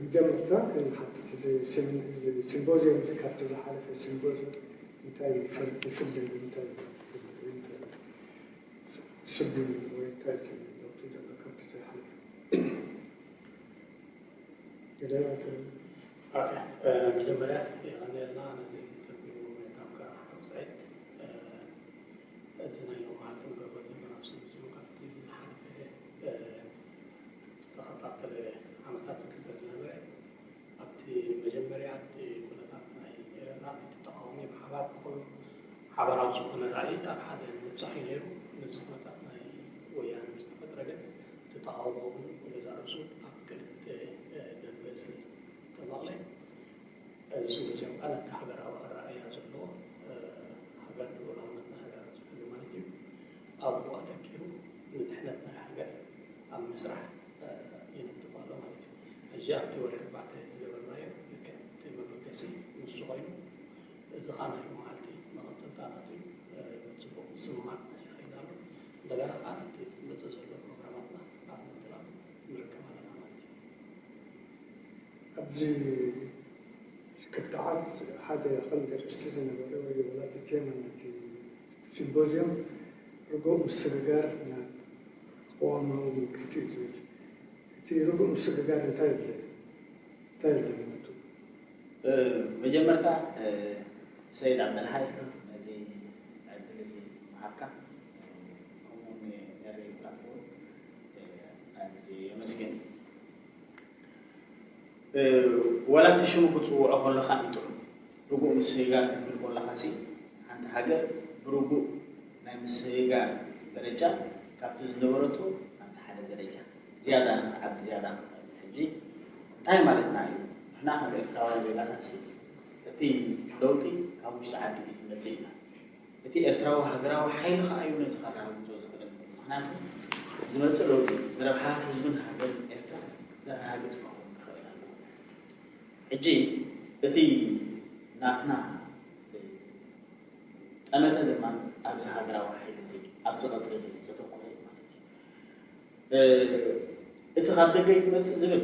መጀመርታ ንሓንቲ እዚ ሲምፖዚየም እዚ ካብቲ ዝሓለፈ ሲምፖዚየም እንታይ ይፍል- ይፍለ እንታይ ይፍለ- እንታይ ስጉም ወይ እንታይ ለውጢ ዘሎ ካብቲ ዝሓለፈ ገዳይ መጀመርያ የቐንየልና ነዚ ተግቢሩ መታምካ ተውፅዒት እዚ ናይ ሎማዓልቲ ንገብሮ ዘለና ስጉም ካብቲ ዝሓለፈ ዝተኸታተለ ዓመታት ዝግበር ዝነበረ ኣብቲ መጀመርያ እቲ ኩነታት ናይ ኤረትራ እቲ ተቃዋሚ ብሓባር ብኮኑ ሓባራዊ ዝኾነ ራእይ ኣብ ሓደ ምብጻሕ እዩ ነይሩ። ነዚ ኩነታት ናይ ወያነ ምስ ተፈጥረ ግን እቲ ተቃውሞ እውን ብገዛእ ርእሱ ኣብ ክልተ ደንበ ስለ ዝተመቕለ እዚ ስምፖዚየም ከዓ ነቲ ሃገራዊ ኣረኣእያ ዘለዎ ሃገር ልኡላውነትና ሃገር ዝሕሉ ማለት እዩ ኣብኡ ኣተኪሩ ንድሕነት ናይ ሃገር ኣብ ምስራሕ ይነጥፍ ኣሎ ማለት እዩ። ሕጂ ኣብቲ ወርሒ ኣርባዕተ ዝገበርናዮ ልክዕ እቲ መበገሲ ንሱ ኮይኑ እዚ ከዓ ናይ መዓልቲ መቐፀልታ ናቱ እዩ። ብፅቡቕ ምስምማዕ ይኸይድ ኣሎ። እንደገና ከዓ ነቲ ዝመፅእ ዘሎ ፕሮግራማትና ኣብ ምጥላብ ንርከብ ኣለና ማለት እዩ። ኣብዚ ክትዓት ሓደ ቀንዲ ኣርእስቲ ዝነበረ ወይ ወላ እቲ ቴማ ናይቲ ሲምፖዚየም ርጉእ ምስግጋር ናብ ቅዋማዊ መንግስቲ እዩ ዝብል። እቲ ርጉእ ምስግጋር እንታይ የድልየ? እንታይ የድልየ ማለት እዩ? መጀመርታ ሰይድ ዓብደልሓይ ነዚ ዕድል እዚ ምሃብካ ከምኡውን ኤሪ ፕላትፎርም ኣዝየ የመስግን። ወላ እቲ ሽሙ ክትፅውዖ ከለኻ እዩ ጥዑም። ርጉእ ምስግጋር ክትብል ከለኻ ሲ ሓንቲ ሃገር ብርጉእ ናይ ምስግጋር ደረጃ ካብቲ ዝነበረቶ ኣብቲ ሓደ ደረጃ ዝያዳ ንክትዓቢ ዝያዳ ንክትዕቢ። ሕጂ እንታይ ማለትና እዩ? ንሕና ከም ኤርትራውያን ዜጋታት ሲ እቲ ለውጢ ካብ ውሽጢ ዓዲ እዩ ዝመፅእ ኢልና። እቲ ኤርትራዊ ሃገራዊ ሓይሊ ከኣ እዩ ነዚ ከረጋግጾ ዝኽእል። ምኽንያቱ ዝመጽእ ለውጢ ንረብሓ ህዝብን ሃገርን ኤርትራ ዘረጋግጽ ክኸውን ክኽእል ኣለዎ። ሕጂ እቲ ናትና ጠመተ ድማ ኣብዚ ሃገራዊ ሓይሊ እዚ ኣብዚ ቐጽሪ እዚ ዘተኮረ እዩ ማለት እዩ። እቲ ካብ ደገ እዩ ዝመጽእ ዝብል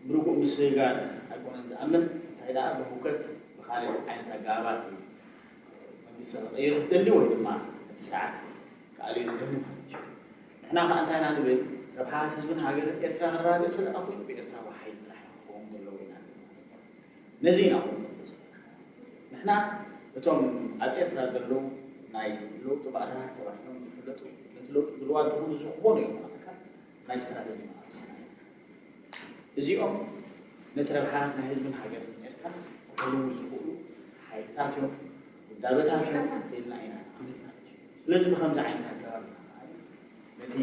ብርጉእ ምስግጋር ኣይኮነን ዝኣምን፣ እንታይ ደኣ ብህውከት ብኻልእ ዓይነት ኣገባባት እዩ መንግስቲ ክቕይር ዝደሊ ወይ ድማ ነቲ ስርዓት ክኣልዮ ዝደሊ ማለት እዩ። ንሕና ከኣ እንታይ ኢና ንብል? ረብሓታት ህዝብን ሃገርን ኤርትራ ክረጋገጽ ስለ ኮይኑ ብኤርትራዊ ሓይሊ ጥራሕ እዩ ክኸውን ዘለዎ ኢና ንብል ማለት እዩ። ነዚ ኢና ክብሎ ዘለና። ንሕና እቶም ኣብ ኤርትራ ዘለዉ ናይ ለውጢ ባእታታት ተባሂሎም ዝፍለጡ ነቲ ለውጢ ድልዋት ዝኾኑ ዝኾኑ እዮም ኣካል ናይ ስትራተጂ መቓልስትና እዮም። እዚኦም ነቲ ረብሓታት ናይ ህዝብን ሃገርን ኤርትራ ክሕልዉ ዝኽእሉ ሓይልታት እዮም፣ ውዳበታት እዮም ኢልና ኢና ንኣምን ማለት እዩ። ስለዚ ብኸምዚ ዓይነት ኣገባብ ኢና ከኣ ነቲ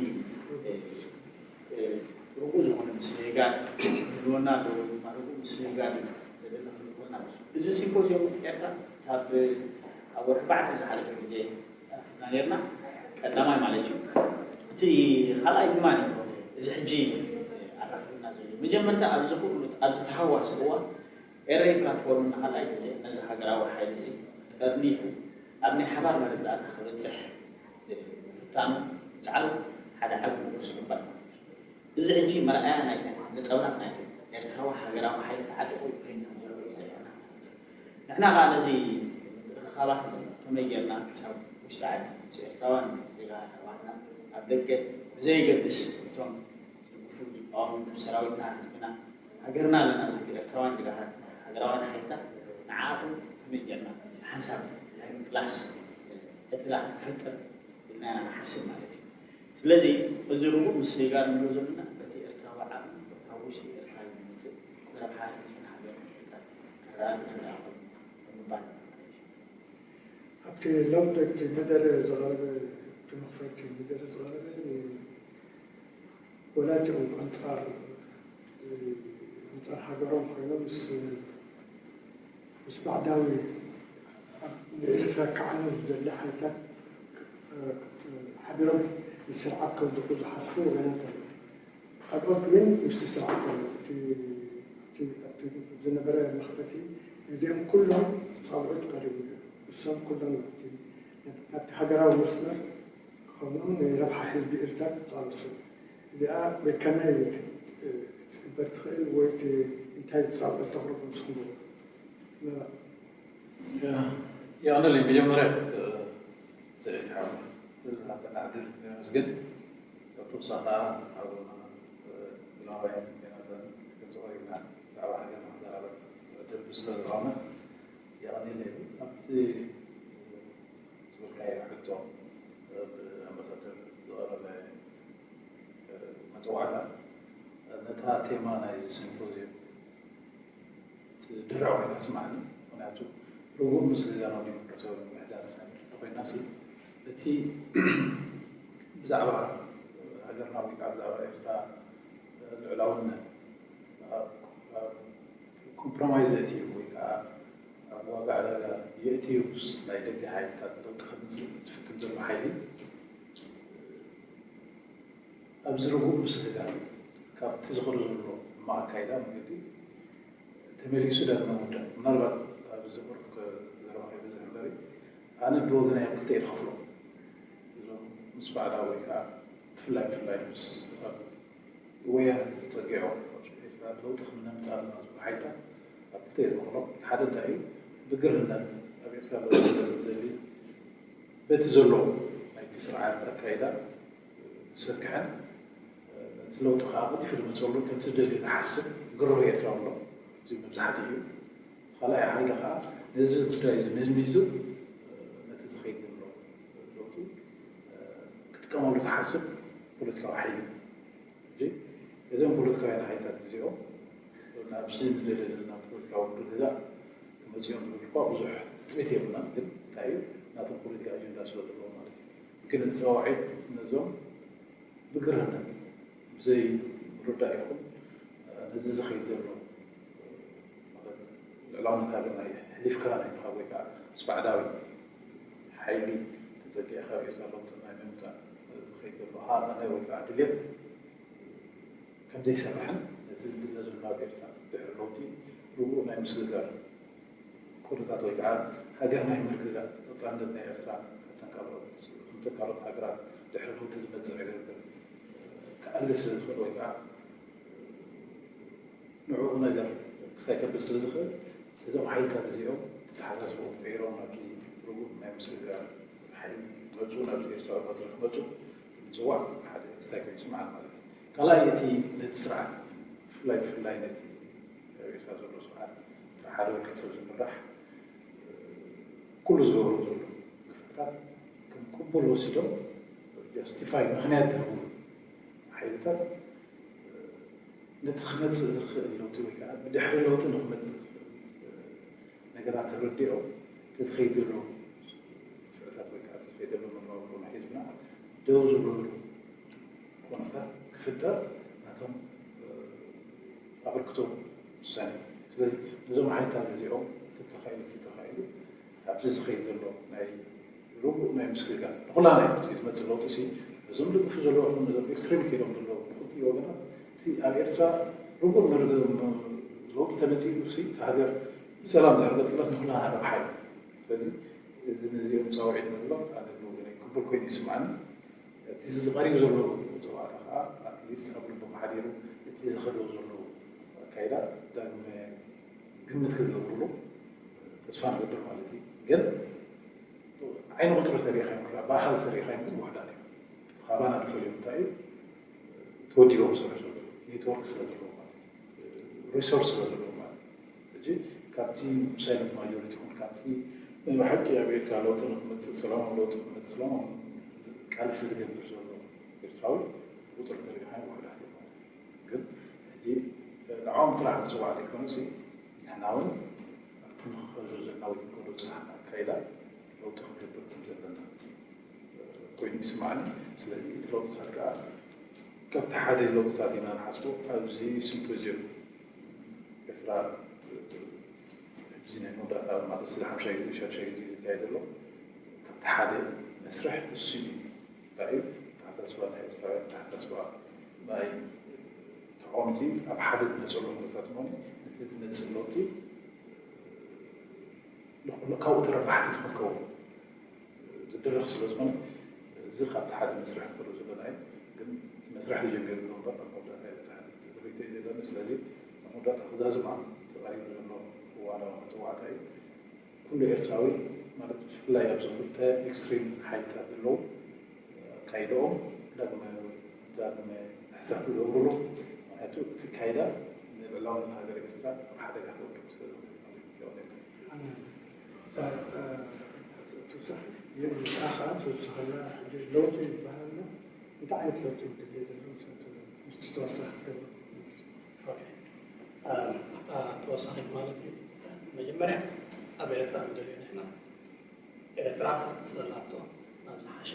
ርጉእ ዝኾነ ምስግጋር ክህልወና ኣለዎ ወይ ድማ ርጉእ ምስግጋር እዩ ዘደሊ ክህልወና ኣለዎ። እዚ ሲምፖዚየም ኤርትራ ካብ ኣብ ወርሒ ኣርባዕተ ዝሓለፈ ግዜ ኣረኪብና ነርና፣ ቀዳማይ ማለት እዩ። እቲ ካልኣይ ድማ እዚ ሕጂ ኣራኺብና ዘሎ መጀመርታ ኣብዚ ኩሉ ኣብዚ ተሃዋሲ እዋን ኤረይ ፕላትፎርም ንኻልኣይ ግዜ ነዚ ሃገራዊ ሓይሊ እዚ ጠርኒፉ ኣብ ናይ ሓባር መረዳእታ ክበፅሕ ምፍታኑ ምፅዓሩ ሓደ ዓቢ ንኡስ ግንባር ማለት እዩ። እዚ ሕጂ መርኣያ ናይተን ነፀብራቕ ናይተን ኤርትራዊ ሃገራዊ ሓይሊ ተዓጢቑ ኮይኑ ከም ዘሎ እዩ ዘርእየና ማለት እዩ። ንሕና ከዓ ነዚ ምትእኽኻባት እዚ ከመይ ጌርና ክሳብ ውሽጢ ዓዲ ምስ ኤርትራውያን ዜጋታት ኣሕዋትና ኣብ ደገ ብዘየገድስ እቶም ዝድግፉ ዝቃወሙ ሰራዊትና ህዝብና ሃገርና ኣለና ዝብሉ ኤርትራውያን ዜጋታት ሃገራውያን ሓይልታት ንዓኣቶም ከመይ ጌርና ሓንሳብ ናይ ምቅላስ ዕድላት ንፈጥር ኢልና ኢና ንሓስብ ማለት እዩ። ስለዚ እዚ ርጉእ ምስግጋር ንብሎ ዘለና በቲ ኤርትራዊ ዓቕሚ ካብ ውሽጢ ኤርትራ ዝመፅእ ንረብሓ ህዝብን ሃገርን ኤርትራ ከረጋግፅ ዝኽእል ብምባል ማለት እዩ። ኣብቲ ሎምደቲ መደረ ዝቐረበ እቲ መኽፈቲ መደረ ዝቐረበ ወላ እቲኦም ኣንፃር ኣንፃር ሃገሮም ኮይኖም ምስ ምስ ባዕዳዊ ንኤርትራ ክዓኑ ዝደሊ ሓይልታት ሓቢሮም ንስርዓት ከውድቁ ዝሓስቡ ወገናት ኣለዉ። ካልኦት ግን ምስቲ ስርዓት ኣለዉ። እቲ ዝነበረ መኽፈቲ ነዚኦም ኩሎም ፃውዒት ቀሪቡ እዩ። ንሶም ኩሎም ናብቲ ሃገራዊ መስመር ከምኡ ንረብሓ ህዝቢ ኤርትራ ክቃለሱ እዚኣ በከመይ ክትግበር ትኽእል ወይ እቲ እንታይ ዝፃወት ተቕርቡ ንስኹም? የቐንለይ መጀመርያ ስዒድ ሓወይ ናብና ዕድል የመስግን። ብተወሳኺ ከዓ ኣብ ግናባይን ዜናታን ከምዚ ቀሪብና ብዛዕባ ሃገርና ክዘራረብ ዕድል ስለ ዝረኸብና የቐንየለይ። ኣብቲ ዝበልካዮ ሕቶ ብኣምባሳደር ዝቐረበ መፀዋዕታ ነታ ቴማ ናይ ሲምፖዚየም ድርዕ ኮይና ትስማዕኒ። ምክንያቱ ርጉእ ምስግጋር ኣብ ዲሞክራሲያዊ ምምሕዳር ኮይና እቲ ብዛዕባ ሃገርና ወይ ከዓ ብዛዕባ ኤርትራ ልዕላውነት ኮምፕሮማይዝ ዘእትዩ ወይ ከዓ ኣብ ዋጋ ዕዳጋ የእትዩ ምስ ናይ ደገ ሓይልታት ለውጢ ከምፅእ ዝፍትን ዘሎ ሓይሊ ኣብዚ ርጉእ ምስግጋር ካብቲ ዝኸዶ ዘሎ ሕማቕ ኣካይዳ መንገዲ ተመሊሱ ዳግመ ምውዳእ ምናልባት ኣብዚ ቁሩብ ዘረባ ከይበዝሕ እምበሪ ኣነ ብወገናይ ኣብ ክልተ እየ ዝኸፍሎ። እዞም ምስ ባዕዳዊ ወይ ከዓ ብፍላይ ብፍላይ ምስ ኣብ ወያነ ዝፀግዖ ለውጢ ክምነምፃ ኣለና ዝብሉ ሓይልታት ኣብ ክልተ እየ ዝኸፍሎ። ሓደ እንታይ እዩ ብግርህነት ኣብ ኤርትራ ለውጢ ክመፅእ ዝደሊ በቲ ዘሎ ናይቲ ስርዓት ኣካይዳ ዝሰክሐን ነቲ ለውጢ ከዓ ቀልጢፉ ዝመፀሉ ከምቲ ዝደልዮ ዝሓስብ ግሩህ ኤርትራዊ ኣሎ። እዚ መብዛሕትኡ እዩ። ካልኣይ ሓይሊ ከዓ ነዚ ጉዳይ እዚ መዝሚዙ ነቲ ዝኸይድ ዘሎ ለውጢ ክጥቀመሉ ዝሓስብ ፖለቲካዊ ሓይሊ እዩ። ሕጂ እዞም ፖለቲካውያን ሓይልታት እዚኦም ናብዚ ንደልዮ ዘለና ፖለቲካዊ ምርግጋእ ክመፅኡ እዮም ዝብል እኳ ብዙሕ ትፅቢት የብልናን። ግን እንታይ እዩ ናቶም ፖለቲካ ኣጀንዳ ስለ ዘለዎ ማለት እዩ። ግን እቲ ፃውዒት ነዞም ብግርህነት ብዘይ ምርዳእ ይኹን ነዚ ዝኸይድ ዘሎ ማለት ልዕላውነት ሃገርና የሕሊፍካ ናይ ምሃብ ወይ ከዓ ምስ ባዕዳዊ ሓይሊ ተፀጊዕካ ርእዮ ዘለውትን ናይ ምምፃእ ዝኸይድ ዘሎ ሃቐነ ወይ ከዓ ድሌት ከም ዘይሰርሕን ነቲ ዝድለ ዘሎ ኣብ ኤርትራ ድሕሪ ለውጢ ርጉእ ናይ ምስግጋር ኩነታት ወይ ከዓ ሃገር ናይ ምርግጋእ ቀፃልነት ናይ ኤርትራ ካብተን ካልኦት ከምተን ካልኦት ሃገራት ድሕሪ ለውጢ ዝመፅእ ዕግርግር ክኣሊ ስለ ዝኽእል ወይ ከዓ ንዕኡ ነገር ክሳይ ከብል ስለ ዝኽእል እዞም ሓይልታት እዚኦም ተተሓሳስቦም ቀይሮም ናብዚ ርጉእ ናይ ምስግጋር ሓይሊ ክመፁ ናብዚ ኤርትራዊ መድረክ ክመፁ ምፅዋዕ ሓደ ክሳይ ኮይኑ ይስምዓኒ ማለት እዩ። ካልኣይ እቲ ነቲ ስርዓት ብፍላይ ብፍላይ ነቲ ኣብ ኤርትራ ዘሎ ስርዓት ብሓደ ውልቀ ሰብ ዝምራሕ ኩሉ ዝገብሮ ዘሎ ግፍዕታት ከም ቅቡል ወሲዶም ጃስቲፋይ ምኽንያት ዝህቡ ሓይልታት ነቲ ክመፅእ ዝኽእል ለውጢ ወይ ከዓ ብድሕሪ ለውጢ ንክመፅእ ዝኽእል ነገራት ተረዲኦም እቲ ዝኸይድ ዘሎ ስዕታት ወይ ከዓ እቲ ዝኸይድ ዘሎ መነባብሮ ናይ ህዝብና ደው ዝብለሉ ኩነታት ክፍጠር ናቶም ኣበርክቶ ውሳኔ። ስለዚ ነዞም ሓይልታት እዚኦም እቲ ተኻኢሉ እቲ ተኻኢሉ ኣብቲ ዝኸይድ ዘሎ ናይ ርጉእ ናይ ምስግጋር ንኩላና እዩ ዝመፅእ ለውጢ ሲ ነዞም ድግፉ ዘለዉ ነዞም ኤክስትሪም ከይዶም ዘለዉ ብክልቲኡ ወገናት እቲ ኣብ ኤርትራ ርጉእ መርገ ለውጢ ተመፂኡ ሲ እቲ ሃገር ብሰላም ድሕሪ ቀፅለት ንኩላና ረብሓ እዩ። ስለዚ እዚ ነዚኦም ፃውዒት ምግባር ኣነ ብወገነይ ቅቡል ኮይኑ ይስምዓኒ። እቲ ዝቐሪቡ ዘሎ ፀዋዕታ ከዓ ኣትሊስት ኣብ ልቦም ሓዲሩ እቲ ዝኸደው ዘሎ ኣካይዳ ዳግመ ግምት ክገብርሉ ተስፋ ንገብር ማለት እዩ። ግን ዓይኒ ቁፅሪ ተሪኢኻዮም ብኣሃዝ ተሪኢኻዮም ግን ውሕዳት እዮም። ካባና ዝፈልዮም እንታይ እዩ ተወዲቦም ዝሰርሑ ዘለዉ ኔትወርክ ስለ ዘለዉ ማለት እዩ ሪሶርስ ስለ ዘለዉ ማለት እዩ። ሕጂ ካብቲ ሳይለንት ማጆሪቲ ይኹን ካብቲ ናይ ብሓቂ ኣብ ኤርትራ ለውጢ ንክመፅእ ሰላማዊ ለውጢ ንክመፅእ ሰላማዊ ቃልሲ ዝገብር ዘሎ ኤርትራዊ ቁፅሪ ተሪኢኻዮም ውሕዳት እዮም ማለት እዩ። ግን ሕጂ ንዕኦም ጥራሕ ምፅዋዕ ዘይኮነሲ ንሕና እውን ኣብቲ ንኽኸዶ ዘለና ወይ ክንከዶ ዝፀናሕና ኣካይዳ ለውጢ ክንገብር ከም ዘለና ኮይኑ ይስማዓኒ። ስለዚ እቲ ለውጥታት ከዓ ከምቲ ሓደ ለውጥታት ኢና ንሓስቦ። ኣብዚ ሲምፖዚየም ኤርትራ ሕዚ ናይ መወዳእታ ማለት ስለ ሓምሻይ ግዜ ሻድሻይ ግዜ ዝካየድ ዘሎ ከምቲ ሓደ መስርሕ እሱ እዩ። እንታይ እዩ ኣተሓሳስባ ናይ ኤርትራውያን ኣተሓሳስባ ናይ ተቃወምቲ ኣብ ሓደ ዝመፀሉ ኩነታት ኾነ እቲ ዝመፅእ ለውጢ ካብኡ ተረባሕቲ ንክንከውን ዝድረኽ ስለ ዝኾነ እዚ ካብቲ ሓደ መስርሕ ክኸዶ ዘለና እዩ። ግን እቲ መስርሕ ተጀሚሩ ኣሎ እምበር ናብ መወዳእታ ይበፅሕ ሪቶ እዩ ዘለኒ። ስለዚ መወዳእታ ክዛዝማ ተቐሪቡ ዘሎ እዋናዊ መፅዋዕታ እዩ። ኩሉ ኤርትራዊ ማለት ብፍላይ ኣብዚ ክልተ ኤክስትሪም ሓይልታት ዘለዉ ኣካይድኦም ዳግመ ዳግመ ሕሳብ ክገብሩሉ። ምክንያቱ እቲ ኣካይዳ ንልዕላውነት ሃገር ኤርትራ ኣብ ሓደጋ ክወድቕ ስለ ዝኽእል ማለት እዩ። ኣነ ሳ- እ፣ ትውሳኽ ግን ምስኣ ከዓ ትውስኸላ ሕጂ ለውጢ ይበሃል ኣሎ። እንታይ ዓይነት ለውጢ እዩ ዝድለ ዘሎ? ምስቲ ተወሳኺ ክትገብር። ኦኬ። እታ ተወሳኺት ማለት እዩ። መጀመርያ ኣብ ኤርትራ ንደልዮ ንሕና ኤርትራ ካብቲ ዘላቶ ናብ ዝሓሸ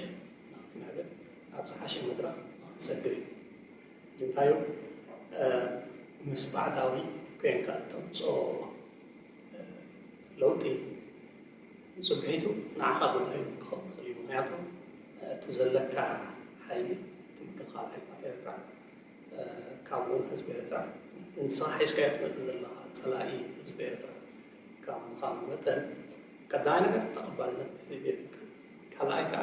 ንክትምዕብል ናብ ዝሓሸ መድረኽ ንክትሰግር እዩ። ንምንታዩ ምስ ባዕዳዊ ኮይንካ እተምፅኦ ለውጢ ንፅብሒቱ ንዓኻ ጎዳኢ ክኸውን ይኽእል እዩ። ምክንያቱ እቲ ዘለካ ሓይሊ እቲ ምክልኻል ሓይልታት ኤርትራ ከምኡ እውን ህዝቢ ኤርትራ ንስኻ ሒዝካዮ ትመፅእ ዘለኻ ፀላኢ ህዝቢ ኤርትራ ካብ ምዃኑ መጠን ቀዳማይ ነገር ተቐባልነት ብህዝቢ የብልካ። ካልኣይ ከዓ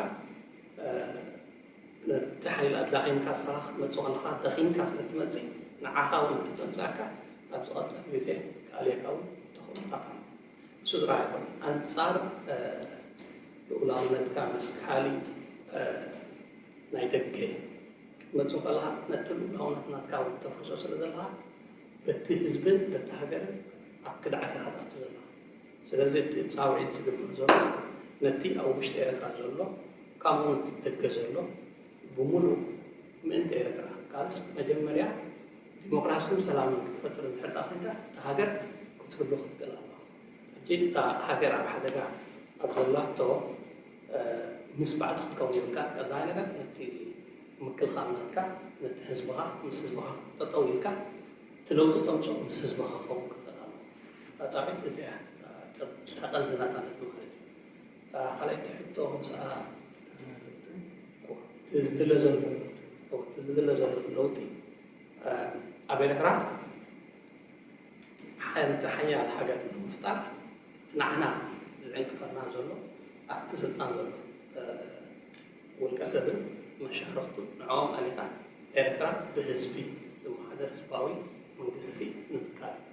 ነቲ ሓይሊ ኣዳኺምካ ንስኻ ክትመፅእ ከለኻ ደኺምካ ስለ ትመፅእ ንዓኻ እውን እንተተምፃእካ ኣብ ዝቐፅል ግዜ ክኣልየካ እውን ተኽእሎታት ኣሎ። እሱ ጥራሕ ኣይኮነን ኣንፃር ልኡላውነትካ ምስ ካሊእ ናይ ደገ ክትመፅእ ከለኻ ነቲ ልኡላውነት ናትካ እውን ተፍርሶ ስለ ዘለኻ በቲ ህዝብን በቲ ሃገርን ኣብ ክድዓት ኢኻ ትኣቱ ዘለኻ። ስለዚ እቲ ፃውዒት ዝግበር ዘሎ ነቲ ኣብ ውሽጢ ኤርትራ ዘሎ ከምኡ እውን እቲ ደገ ዘሎ ብምሉእ ምእንቲ ኤርትራ ካልስ መጀመርያ ዲሞክራስን ሰላምን ክትፈጥር እንድሕር ደኣ ኮይንካ እታ ሃገር ክትህሉ ክትክእል ኣለዋ። ሕጂ እታ ሃገር ኣብ ሓደጋ ኣብ ዘላቶ ምስ ባዕዲ ክትከውን ይብልካ ቀዳማይ ነገር ነቲ ምክልኻል ናትካ ነቲ ህዝብኻ ምስ ህዝብኻ ጠጠው ኢልካ እቲ ለውጢ ተምፅኦ ምስ ህዝብኻ ክኸውን ክኽእል ኣለዎ። እታ ፃውዒት እዚኣ እያ። እታ ቀንዲ ናታ ነጥቢ ማለት እዩ። እታ ካልኣይቲ ሕቶ ምስኣ እቲ ዝድለ ዘሎ እቲ ዝድለ ዘሎ ለውጢ ኣብ ኤርትራ ሓንቲ ሓያል ሃገር ንምፍጣር እቲ ንዓና ዝዕንቅፈና ዘሎ ኣብቲ ስልጣን ዘሎ ውልቀ ሰብን መሻርኽቱን ንዕኦም ኣሊኻ ኤርትራ ብህዝቢ ዝመሓደር ህዝባዊ መንግስቲ ንምትካል እዩ።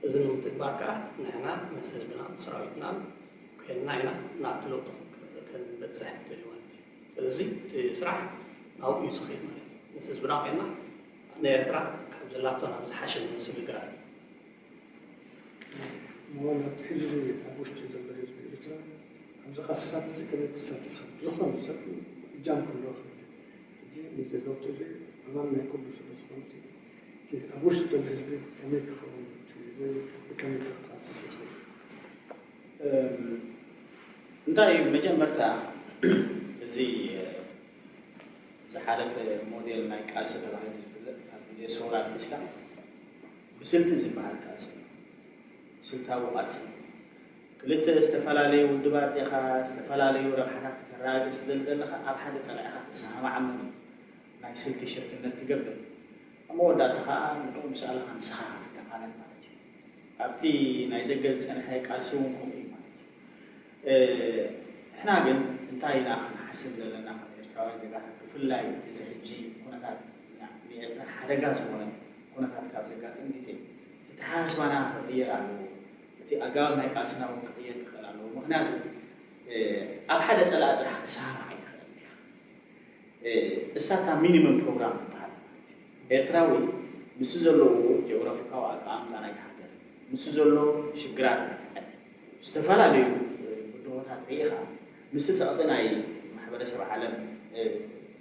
እዚ ንምትግባር ከዓ ንሕና ምስ ህዝብናን ሰራዊትናን ኮይንና ኢና ናብቲ ለውጢ ክንበፅሕ ንደሊ ማለት እዩ። ስለዚ እቲ ስራሕ ናብኡ እዩ ዝኸይድ ማለት እዩ። ምስ ህዝብና ኮይንና ንኤርትራ ካብ ዘላቶ ናብ ዝሓሸ ንምስግጋር እዩ። እሞ ናብቲ ሕዚ ኣብ ውሽጢ ዘሎ ህዝቢ ኤርትራ ኣብዚ ቃልስታት እዚ ከመይ ክሳተፍ ይኽእል? ዝኾነ ሰብ እጃም ክህልዎ ይኽእል እዩ። ሕጂ ነዚ ለውጢ እዚ ዕማም ናይ ኩሉ ስለ ዝኾነ እቲ ኣብ ውሽጢ ዘሎ ህዝቢ ከመይ ክኸውን ወይ ብከመይ ክቃለስ ይኽእል? እንታይ እዩ መጀመርታ እዚ ዝሓለፈ ሞዴል ናይ ቃልሲ ተባሂሉ ዝፍለጥ ካብ ግዜ ሰውራ ኣትሒዝካ ብስልቲ ዝበሃል ቃልሲ ኣሎ። ስልታዊ ቃልሲ ክልተ ዝተፈላለዩ ውድባት ኢኻ ዝተፈላለዩ ረብሓታት ከተረጋግፅ ትደሊ ዘለኻ ኣብ ሓደ ፀላኢኻ ተሰማማዓሉ ናይ ስልቲ ሽርክነት ትገብር ኣብ መወዳእታ ከዓ ንዕኡ ምስ ኣለኻ ንስኻ ክትተኻነን ማለት እዩ። ኣብቲ ናይ ደገ ዝፀንሐ ቃልሲ እውን ከምኡ እዩ ማለት እዩ። ንሕና ግን እንታይ ኢና ክንሓስብ ዘለና ከም ኤርትራውያን ዜጋታት ብፍላይ እዚ ሕጂ ኩነታት ንኤርትራ ሓደጋ ዝኾነ ኩነታት ካብ ዘጋጥም ግዜ ኣተሓሳስባና ክቕየር ኣለዎ። እቲ ኣገባብ ናይ ቃልስና እውን ክቕየር ክኽእል ኣለዎ። ምክንያቱ ኣብ ሓደ ፀላኢ ጥራሕ ክትሰማማዕ ኣይትኽእልን ኢኻ። እሳታ ሚኒመም ፕሮግራም ትበሃል። ኤርትራዊ ምስ ዘለዎ ጂኦግራፊካዊ ኣቀማምጣ ናይቲ ሃገር ምስ ዘሎ ሽግራት ናይቲ ዓዲ ዝተፈላለዩ ብድሆታት ርኢኻ ምስ ጸቕጢ ናይ ማሕበረሰብ ዓለም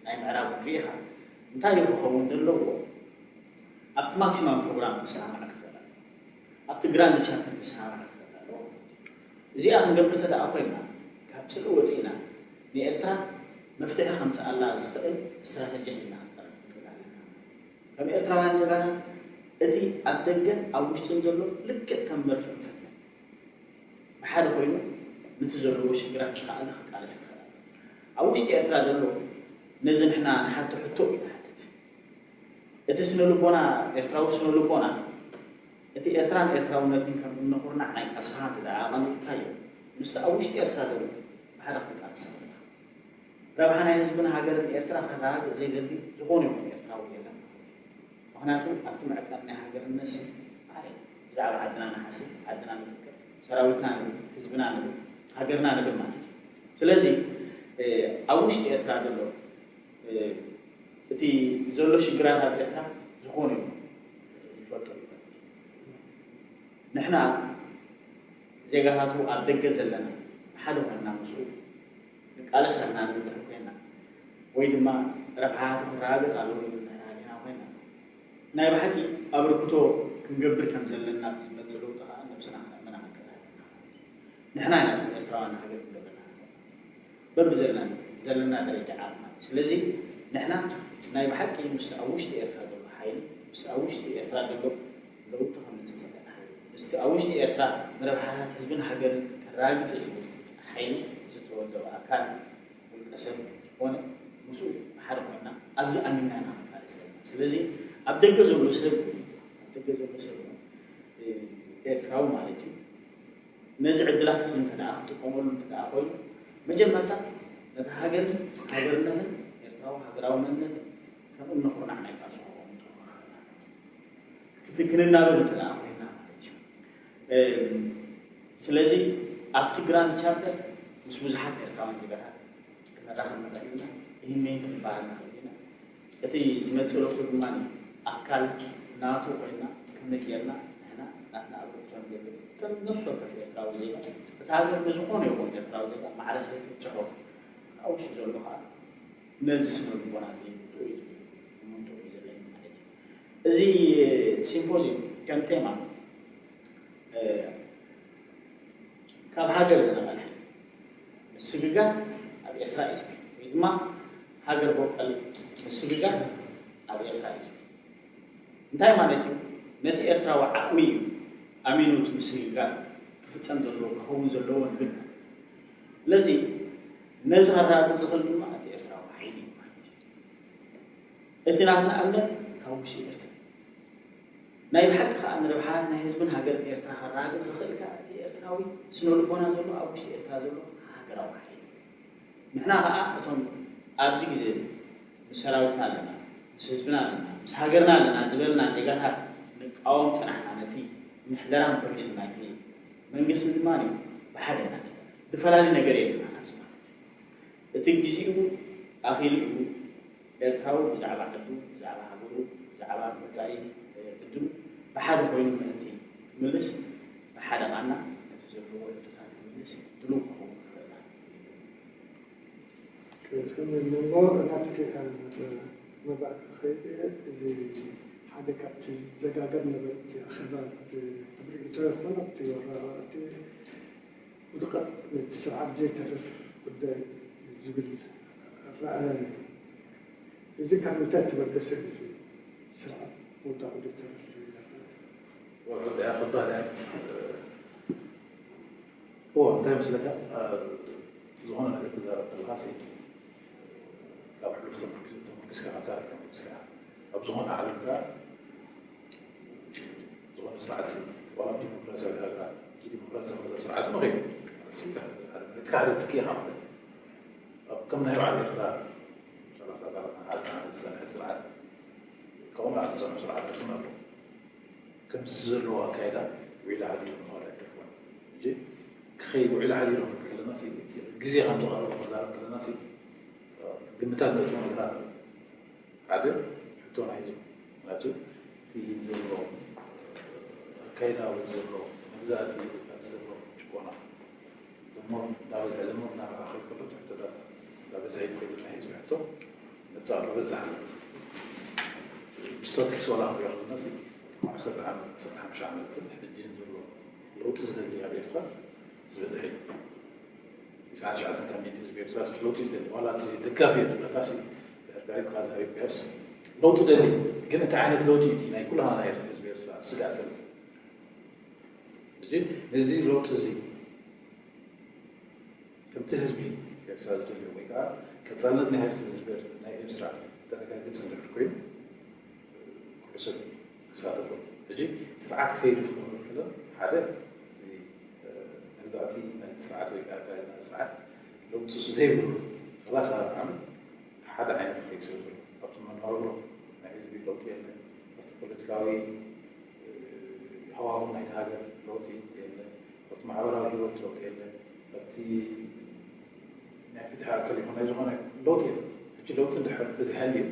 ናይ ምዕራብ ርኢኻ እንታይ እዩ ክኸውን ዘለዎ ኣብቲ ማክሲማም ፕሮግራም ክሰማማዕ ክኽእል ኣለዎ። ኣብቲ ግራንድ ቻርተር ክሰማማዕ ክኽእል ኣለዎ። እዚኣ ክንገብር ተደኣ ኮይና ካብ ጽልኢ ወጺእና ንኤርትራ መፍትሒ ከምጽኣላ ዝኽእል ስትራተጂ ሒዝና ክንቀርብ ክንክእል ኣለና። ከም ኤርትራውያን ዜጋታት እቲ ኣብ ደገን ኣብ ውሽጥን ዘሎ ልክዕ ከም መርፍእን ፈትልን ብሓደ ኮይኑ ነቲ ዘለዎ ሽግራት ክኸኣለ ክቃለስ ይኽእል ኣሎ። ኣብ ውሽጢ ኤርትራ ዘሎ ነዚ ንሕና ንሓቶ ሕቶ እዩ ትሓትት። እቲ ስነ ልቦና ኤርትራዊ ስነ ልቦና እቲ ኤርትራን ኤርትራውነትን ከም እምነ ኩርናዕ ናይ ቃልስኻ እንተ ደኣ ኣቐሚጥካዮ ምስቲ ኣብ ውሽጢ ኤርትራ ዘሎ ብሓደ ክትቃለስ ኣለካ። ረብሓ ናይ ህዝብን ሃገርን ኤርትራ ከተረጋግጽ ዘይደሊ ዝኾነ ይኹን ኤርትራዊ የለን ማለት እዩ። ምኽንያቱ ኣብቲ ምዕቃብ ናይ ሃገርነት ሲ ኣይ ብዛዕባ ዓድና ንሓስብ፣ ዓድና ንፍቅር፣ ሰራዊትና ንብል፣ ህዝብና ንብል፣ ሃገርና ንብል ማለት እዩ። ስለዚ ኣብ ውሽጢ ኤርትራ ዘሎ እቲ ዘሎ ሽግራት ኣብ ኤርትራ ዝኾነ እዩ ይፈልጦ እዩ። ንሕና ዜጋታቱ ኣብ ደገ ዘለና ብሓደ ኮይንና ምስኡ ንቃለስ ኣለና ንብል ኮይና ወይ ድማ ረብሓታቱ ክረጋገጽ ኣለዎ ንብል ኮይና ናይ ብሓቂ ኣበርክቶ ክንገብር ከም ዘለና ዝመጽእ ለውጢ ከዓ ነብስና ክነመናኸል ኣለና። ንሕና ኢና እቶም ኤርትራውያን ሃገር ክገብረና በቢ ዘለና ዘለና ደረጃ ዓቕምና። ስለዚ ንሕና ናይ ብሓቂ ምስ ኣብ ውሽጢ ኤርትራ ዘሎ ሓይሊ ምስ ኣብ ውሽጢ ኤርትራ ዘሎ ለውጢ ከምፅእ ዘለና ሓይሊ ምስቲ ኣብ ውሽጢ ኤርትራ ንረብሓታት ህዝብን ሃገርን ከረጋግፅ ዝብል ሓይሊ ዝተወደበ ኣካል ውልቀ ሰብ ዝኾነ ምስኡ ብሓደ ኮይና ኣብዚ ኣሚንና ኢና ክንቃለስ ዘለና። ስለዚ ኣብ ደገ ዘሎ ሰብ ኣብ ደገ ዘሎ ሰብ እውን ኤርትራዊ ማለት እዩ ነዚ ዕድላት እዚ እንተ ደኣ ክጥቀመሉ እንተ ደኣ ኮይኑ መጀመርታ ነቲ ሃገርን ሃገርነትን ኤርትራዊ ሃገራዊ መንነትን ከም እምነ ኩርናዕ ናይ ቃልሱ ክኸውን ክናበር እንተ ደኣ ኮይና ማለት እዩ። ስለዚ ኣብቲ ግራንድ ቻርተር ምስ ብዙሓት ኤርትራውያን ዜጋታት ክነራኸብ ንኽእል ኢና። ይህን ይህን ክንበሃል ንኽእል ኢና። እቲ ዝመጽእ ለውጢ ድማ ኣካል ናቱ ኮይና ከመይ ጌርና ንሕና ናትና ኣበርክቶ ንገብር ከም ነፍሲ ወከፍ ኤርትራዊ ዜጋ እቲ ሃገር ንዝኾነ ይኹን ኤርትራዊ ዜጋ ማዕረ ስለ ትብጽሖ ኣብ ውሽጢ ዘሎ ከዓ ነዚ ስነ ልቦና እዚ ርእዩ ዝብል እምንቶ እዩ ዘለኒ ማለት እዩ። እዚ ሲምፖዚየም ከም ቴማ ካብ ሃገር ዝነቐለ ምስግጋር ኣብ ኤርትራ እዩ ዝብል ወይ ድማ ሃገር በቆል ምስግጋር ኣብ ኤርትራ እዩ ዝብል እንታይ ማለት እዩ? ነቲ ኤርትራዊ ዓቕሚ እዩ ኣሚኑ እቲ ምስግጋር ክፍጸም ዘለዎ ክኸውን ዘለዎ ንብል ማለት እዩ። ስለዚ ነዚ ከረጋግጽ ዝኽእል ድማ እቲ ኤርትራዊ ሓይሊ እዩ ማለት እዩ። እቲ ናትና እምነት ካብ ውሽጢ ኤርትራ ናይ ብሓቂ ከዓ ንረብሓ ናይ ህዝብን ሃገርን ኤርትራ ከረጋግጽ ዝኽእል ከዓ እቲ ኤርትራዊ ስነ ልቦና ዘሎ ኣብ ውሽጢ ኤርትራ ዘሎ ሃገራዊ ሓይሊ እዩ። ንሕና ከዓ እቶም ኣብዚ ግዜ እዚ ምስ ሰራዊትና ኣለና፣ ምስ ህዝብና ኣለና፣ ምስ ሃገርና ኣለና ዝበልና ዜጋታት ንቃወም ጸናሕና። ነቲ ምሕደራን ፖሊስን ናይቲ መንግስትን ድማ ብሓደ ኢና ዘለና። ዝፈላለ ነገር የለና ኣብዚ ማለት እዩ። እቲ ግዜኡ ኣኺሉ እዩ። ኤርትራዊ ብዛዕባ ዓዱ፣ ብዛዕባ ሃገሩ፣ ብዛዕባ መጻኢ ዕድሉ ብሓደ ኮይኑ ምእንቲ ክምልስ ብሓደ ቃና ነቲ ዘለዎ ሕቶታት ክምልስ ድሉው ክኸውን ክኽእል ኣለዎ። እሞ ናትኪ መባእቲ ክኸይድ እየ። እዚ ሓደ ካብቲ ዘጋገብ ነበርቲ ኣኼባ እቲ ኣብ ርእይቶ ይኹን ኣብቲ ወረቓቕቲ ውድቀት ነቲ ስርዓት ዘይተርፍ ጉዳይ ዝብል ኣረኣእያ ነይሩ። እዚ ካብ ምንታይ ዝተበገሰ እዩ እዚ ስርዓት ምውዳቑ ዘይተርፍ ዝብል ኣረኣእያ? ወርሕቲ እያ ክባል እያ እዎ እንታይ መስለካ ዝኾነ ነገር ትዛረብ ከለካ ሲ ካብ ሕሉፍ ተመርኪስካ ካብ ታሪክ ተመርኪስካ ኣብ ዝኾነ ዓለም ከኣ ዝኾነ ስርዓት ሲ ዋላ ዲሞክራሲያዊ ሃገራት ዲሞክራሲያዊ ስርዓት መኸይ መሪፅካ ሓደ ትኪ ኢኻ ማለት እዩ ኣብ ከም ናይ በዓል ኤርትራ ሰላሳ ሰላሳ ሓደ ዓመት ዝፀንሐ ስርዓት ካብኡ ንላዕሊ ዝፀንሑ ስርዓት ደስና ኣለዉ ከምዚ ዘለዎ ኣካይዳ ውዒል ዓዲ ኢሉ ምኽኣል ኣይተርፎን ሕጂ ክኸይድ ውዒል ዓዲ ኢሉ ክንብል ከለና ሲ እቲ ግዜ ከም ዝቐረበ ክዛረብ ከለና ሲ ግምታት ነጥቡ ነገራት ኣለዉ ሓደ ሕቶ ናይ ህዝቢ ምክንያቱ እቲ ዘሎ ኣካይዳ ወይ ዘሎ መግዛእቲ እቲ ዘሎ ጭቆና እሞ እንዳበዝሐ ድማ እናበዓኸ ከሎ እቲ ሕቶታት እንዳበዝሐ ይኸይድ ናይ ህዝቢ ሕቶ መጻእ በበዝሕ ኣሎ ብስታቲክስ ዋላ ክንሪኦ ከለና ሲ ዓሰርተ ዓመት ዓሰርተ ሓሙሽተ ዓመትን ሕጂን ዘሎ ለውጢ ዝደሊ ኣብ ኤርትራ ዝበዝሐ እዩ ትስዓን ትሽዓተን ካብ ሚእቲ ህዝቢ ኤርትራ ለውጢ ይደሊ ዋላ እቲ ደጋፊ እየ ዝብለካ ሲ ድሕር ካሊድ ካዛ ሪፒስ ለውጢ ደሊ ግን እንታይ ዓይነት ለውጢ እዩ ናይ ኩላና ናይ ህዝቢ ኤርትራ ስጋት ለውጢ ሕጂ ነዚ ለውጢ እዚ ከምቲ ህዝቢ ኤርትራ ዝደልዮ ወይ ከዓ ቀፃልነት ናይ ህዝቢ ህዝቢ ኤርትራ ናይ ኤርትራ ተረጋግፅ እንድሕር ኮይኑ ኩሉ ሰብ ክሳተፎ ሕጂ ስርዓት ክኸይዱ ዝኽእሉ ከሎ ሓደ መግዛእቲ ናይ ስርዓት ወይ ከዓ ናይ ስርዓት ለውጢ ዘይብሉ ሰላሳ ዓመት ሓደ ዓይነት ከይድ ስለ ዘሎ ኣብቲ መነባብሮ ናይ ህዝቢ ለውጢ የለን ኣብቲ ፖለቲካዊ ሃዋሁ ናይቲ ሃገር ለውጢ የለን። ኣብቲ ማሕበራዊ ህይወት ለውጢ የለን። ኣብቲ ናይ ፍትሒ ኣካል ይኹን ናይ ዝኾነ ለውጢ የለን። ሕጂ ለውጢ እንድሕር ተዘይሃልዩ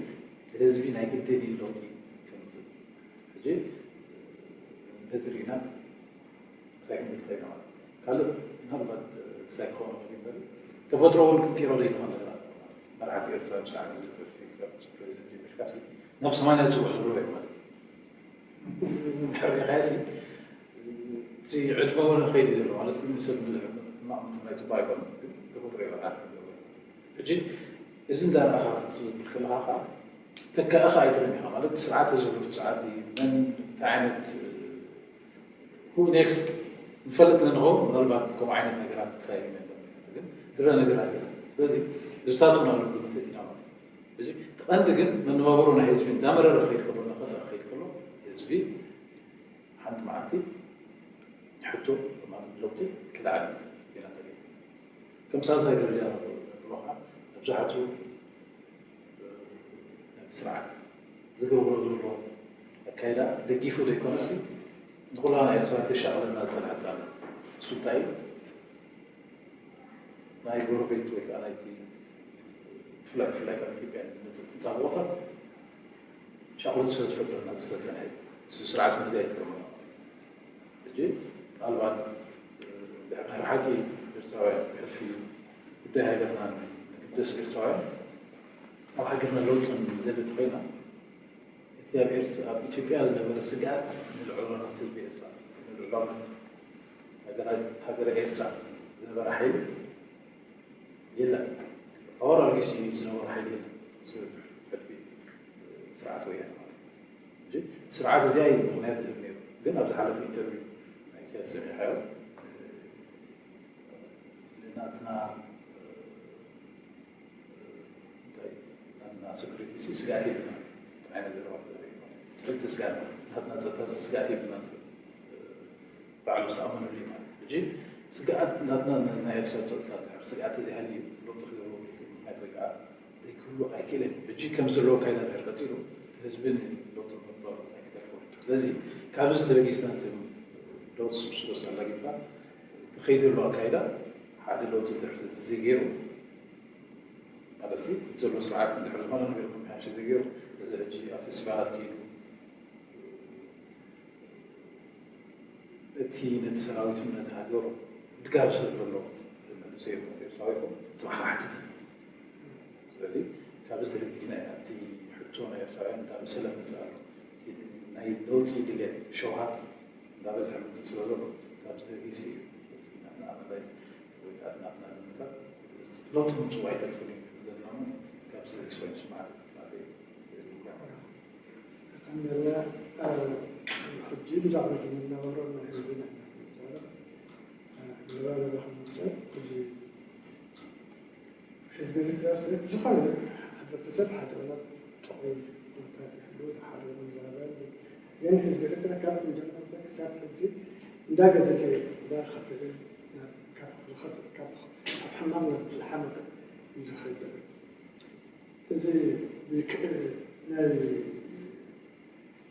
እቲ ህዝቢ ናይ ግድን እዩ ለውጢ ከምፅእ። ሕጂ ነዚ ርኢና ክሳይ ክንዲ ትኸይድ ማለት እዩ። ካልእ ምናልባት ክሳይ ክኸውን ይኽእል ይበል ተፈጥሮ እውን ክንቅይሮ ዘይንኽእል ነገራት ኣሎ ማለት እዩ። መራሕቲ ኤርትራ ብሰዓት እዚ ፕሬዚደንት ጀሚርካ ናብ ሰማንያ ዝፅውዕ ዘሎ እዩ ማለት እዩ። እንድሕር ሪኢኻዮ ሲ እቲ ዕድመ እውን ይኸይድ እዩ ዘሎ ማለት እዩ። ንሰብ ሕማቕ ምትማይ ፅቡቅ ኣይኮነን፣ ግን ተፈጥሮ እዩ መርዓት ዘለዎ። ሕጂ እዚ እንዳረኣኻ ክትብል ከለኻ ከዓ ተካእኻ ኣይትረን ኢኻ ማለት ስርዓት ተዝህሉ ስርዓት ድዩ መን እንታይ ዓይነት who next ንፈልጥ ንንኸው ምናልባት ከምኡ ዓይነት ነገራት ክሳይ ግን ዝረአ ነገራት የለን። ስለዚ እዚታት እውን ኣሎ ግምት ኢና ማለት እዩ። እዚ እቲ ቀንዲ ግን መነባብሮ ናይ ህዝቢ እንዳመረረ ክኸይድ ከሎ እናኸፍአ ክኸይድ ከሎ ህዝቢ ሓንቲ መዓልቲ ሕቶ ማለት ለውጢ ክለዓል ኢና ንርኢ። ከም ሳልሳይ ደረጃ ነጥቦ ከዓ መብዛሕትኡ ነቲ ስርዓት ዝገብሮ ዘሎ ኣካይዳ ደጊፉ ዘይኮነሲ ንኩላና ኤርትራ ተሻቕለና ዝፀንሐት ኣላ። እሱ እንታይ እዩ? ናይ ጎረቤት ወይ ከዓ ናይቲ ብፍላይ ብፍላይ ካብ ኢትዮጵያ ዝመፅእ ተፃብኦታት ሻቕሎት ስለ ዝፈጥረልና ስለ ዝፀንሐ እዩ። እሱ ስርዓት መግዛኢ ይጥቀመሉ። ሕጂ ምናልባት ድሕሪ ናይ ብሓቂ ኤርትራውያን ብሕልፊ ጉዳይ ሃገርና ንግደስ ኤርትራውያን ኣብ ሃገርና ለውጢ ንደሊ ተኾይና እቲ ኣብ ኤርትራ ኣብ ኢትዮጵያ ዝነበረ ስግኣት ንልዑላውነት ህዝቢ ኤርትራ ንልዑላውነት ሃገረ ኤርትራ ዝነበረ ሓይሊ የለን። ፓወር ኣልጊስ ዝነበረ ሓይሊ የለን። ስርዓት ወያነ ማለት እዩ። ስርዓት እዚኣ እዩ ምክንያት ዝህብ ነይሩ። ግን ኣብ ዝሓለፈ ኢንተርቪው ናይ ኢሳያስ ሰሚዕካዮ ናትና እንታይ ናትና ሴኩሪቲ ሲ ስግኣት የብልና ዓይነት ዘረባ ዘርኢ ማለት እዩ። ስግኣት ናትና ጸጥታ ስግኣት የብልና ባዕሉ ዝተኣመነሉ እዩ ማለት እዩ። ሕጂ ስግኣት ናትና ናይ ኤርትራ ጸጥታ ድሕር ስግኣት ተዘይሃልዩ ለውጢ ክገብሩ ምክንያት ወይ ከዓ ዘይክህሉ ኣይክእልን። ሕጂ ከም ዘለዎ ኣካይዳ ድሕር ቀፂሉ እቲ ህዝቢ ንለውጢ ምባሉ ኣይክተርፎ። ስለዚ ካብዚ ዝተበጊስና እቲ ለውጢ ስብስቦ ኣላጊብካ እቲ ከይዲ ዘሎ ኣካይዳ ሓደ ለውጢ ድሕር ዘይገይሩ ማለት ዘሎ ስርዓት እንድሕር ዝኾነ ነገር መመሓየሺ ዘይገይሩ እዚ ሕጂ ኣብ ፌስቲቫላት ከይዱ እቲ ነቲ ሰራዊትን ነቲ ሃገሩ ድጋፍ ስለ ዘሎ መንእሰይ ይኹን ኤርትራዊ ይኹን ጽባሕ ክሓትት እዩ። ስለዚ ካብዚ ተበጊስና ኢና እቲ ሕቶ ናይ ኤርትራውያን እንዳበሰለ መጽእ ኣሎ። እቲ ናይ ለውጢ ድሌት ሸውሃት እንዳበዝሐ መጽእ ስለ ዘሎ ካብዚ ተበጊሱ እዩ እቲ ናትና ኣናላይዝ ወይ ከዓ እቲ ናትና ግምታት ለውጢ ምምፅኡ ኣይተርፍን እዩ ዘለና እውን ካብዚ ኤክስፔሪንስ መዓት ናተይ የዝምካ። ከምዘለ ሕጂ ብዛዕባ እቲ መናበሮ ናይ ህዝብና ኢና ክንዛረብ ንባበላ ከምፅእ እዚ ህዝቢ ኤርትራ ዝኾነ ሕብረተሰብ ሓደ ጥዑይ ኩነታት ይህሉ ሓደ ይዛረብ ግን ህዝቢ ኤርትራ ካብ መጀመርታ ክሳብ ሕጂ እንዳገደተ እንዳኸፈለ ካብ ሕማም ናብ ዝሓመቀ እዩ ዝኸይድ ዘሎ። እዚ ናይ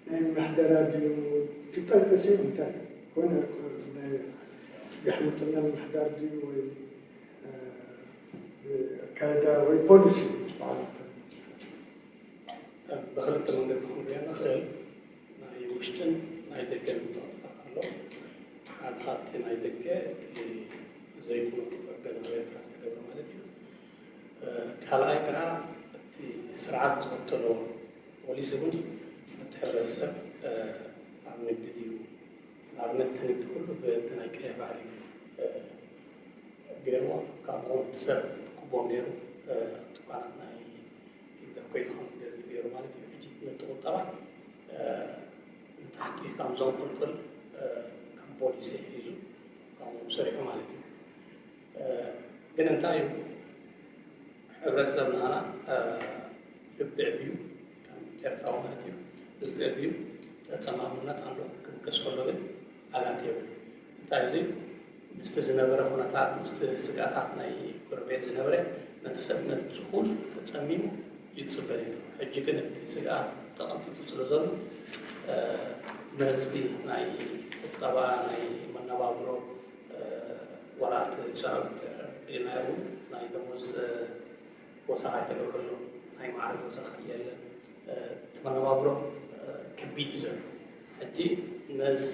ናይ ምሕደራ ድዩ ትጠቅስ እንታይ ኮነ ናይ የሕምጥና ምሕዳር ድዩ ወይ ኣካይዳ ወይ ፖሊሲ በዓል ብክልተ መንገዲ ክንሪኦ ንኽእል። ናይ ውሽጥን ናይ ደገን ፀቕጥታት ኣሎ። ሓደ ካብቲ ናይ ደገ እቲ ዘይኩኑ እገዳ ኣብ ኤርትራ ዝተገብረ ማለት እዩ። ካልኣይ ከዓ እቲ ስርዓት ዝኽተሎ ፖሊሲ እውን ነቲ ሕብረተሰብ ኣብ ንግዲ ድዩ ንኣብነት እቲ ንግዲ ኩሉ ብቲ ናይ ቀይሕ ባሕሪ ገይርዎ ካብኡ እቲ ሰብ ክቦም ገይሩ ቱካናት ናይ ኢንተርኮይን ከም ዝገዝእ ገይሩ ማለት እዩ። ሕጂ ነቲ ቁጠባ ንታሕቲ ካብ ዘንቁልቁል ከም ፖሊሲ ሒዙ ካብኡ ሰሪሑ ማለት እዩ። ግን እንታይ እዩ ሕብረተሰብ ናና ልቢ ዕብዩ ከም ኤርትራዊ ማለት እዩ ልቢ ዕብዩ ተፀማምነት ኣሎ ክብገስ ከሎ ግን ኣላት የብሉ እንታይ እዚ ምስቲ ዝነበረ ኩነታት ምስቲ ስግኣታት ናይ ጎረቤት ዝነበረ ነቲ ሰብ ነቲ ኩሉ ተፀሚሙ ይፅበ ነይሩ ሕጂ ግን እቲ ስግኣት ተቐንጢጡ ስለ ዘሎ ምህርቲ ናይ ቁጠባ ናይ መነባብሮ ዋላ እቲ ሰራዊት ርኢናዮ እውን ናይ ደሞዝ ወሰኻ ይተገብረሎም ናይ ማዕረግ ወሰኻ የለን። እቲ መነባብሮ ከቢድ እዩ ዘሎ። ሕጂ ነዚ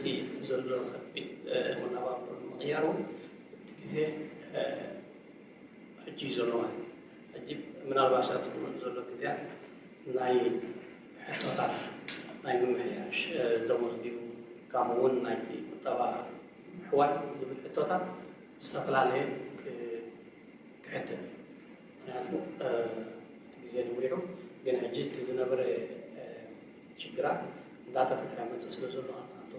ዘሎ ከቢድ መነባብሮ ንምቕያር እውን እቲ ግዜ ሕጂ እዩ ዘሎ ማለት እዩ። ሕጂ ምናልባት ኣብዚ ዝመፅእ ዘሎ ግዜያት ናይ ሕቶታት ናይ ምምሕያሽ ደሞዝ ድዩ፣ ከምኡ እውን ናይቲ ቁጠባ ምሕዋይ ዝብል ሕቶታት ዝተፈላለየ ክሕተት እዩ። ምክንያቱ እቲ ግዜ ንዊሑ፣ ግን ሕጂ እቲ ዝነበረ ሽግራት እንዳተፈትሐ መፅእ ስለ ዘሎ ኣንቶ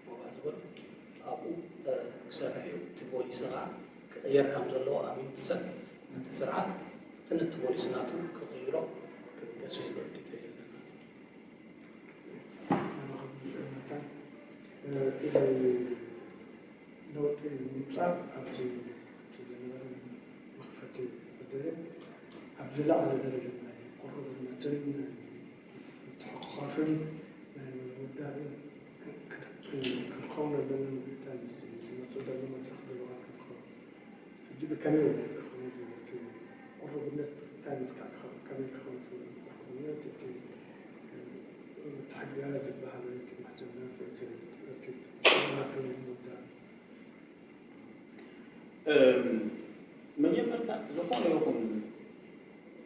ሞባይል ዝበሉ ኣብኡ ክሰርሕ እዩ። እቲ ፖሊሲ ከዓ ክቕየር ከም ዘለዎ ኣሚኑ ትሰብ ነቲ ስርዓት እቲ ነቲ ፖሊሲ ናቱ ክቕይሮ ክብገስ ይብል ሪቶ እዩ ዘለና። እዚ ለውጢ ንምምፃእ ኣብዚ ዝነበረ መኽፈቲ ጉዳይ ኣብ ዝለዓለ ደረጃ ናይ ቅሩብነትን ናይ ምትሕቑቓፍን ናይ ምውዳብን ክንኸውን ኣለና። ዝመፁ ዘሎ መድረኽ ድልዋት ክንኸውን ሕጂ ብከመይ ክኸውን እቲ ቅሩብነት እንታይ ምፍቃር ከመይ ክኸውን እቲ ቅሩብነት እቲ ምትሕግጋዝ ዝበሃል እቲ ምሕዝነት እቲ እቲ ምውዳብ መጀመርታ ዝኾነ ይኹን